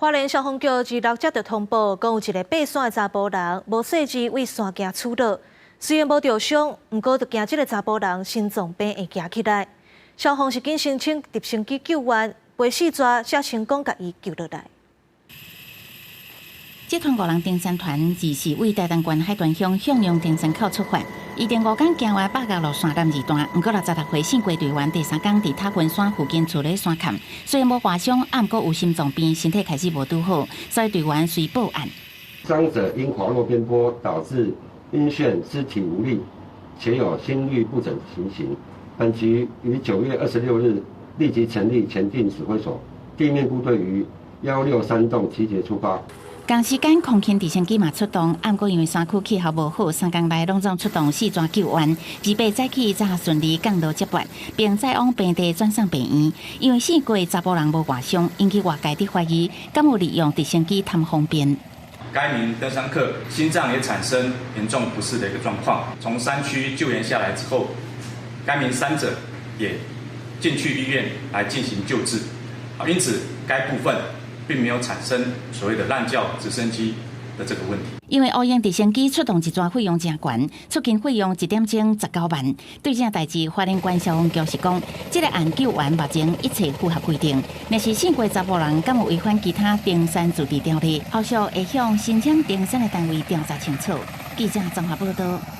花蓮消防局26接著通報，講有一个爬山的查埔人無細緻對山徑趨落，雖然無著傷，毋過就驚這个查埔人心臟病會行起來。消防是緊申請直升機救援，飛四逝才成功共伊救落來。這團五人登山團就是對台東縣海端鄉向陽登山口出發，預定5工行完北角路山南二段，毋過66歲姓郭隊員第三工佇塔雲山附近厝咧山崁，雖然無外傷，毋過有心臟病，身體開始無拄好，所以隊員隨報案。傷者因滑落邊坡導致暈眩、肢體無力，且有心律不整情形。本局於9月26日立即成立前進指揮所，地面部隊於163棟集結出發。同時間，空勤直升機嘛出動，毋過因為山區氣候無好，3工內攏總出動四逝救援，二八早起才順利降落接駁，並載往平地轉送病院。因為姓郭查埔人無外傷，引起外界的懷疑，敢有利用直升機貪方便。該名登山客心臟也產生嚴重不適的一個狀況，從山區救援下來之後，該名傷者也進去醫院來進行救治，因此該部分並沒有產生所謂的濫叫直升機的這個問題。因為烏鷹直升機出動一逝費用誠懸，出勤費用一點鐘19萬。對這代誌，花蓮縣消防局是講，這個案救援目前一切符合規定。若是姓郭查埔人敢有違反其他登山自治條例，後續會向申請登山的單位調查清楚。記者綜合報道。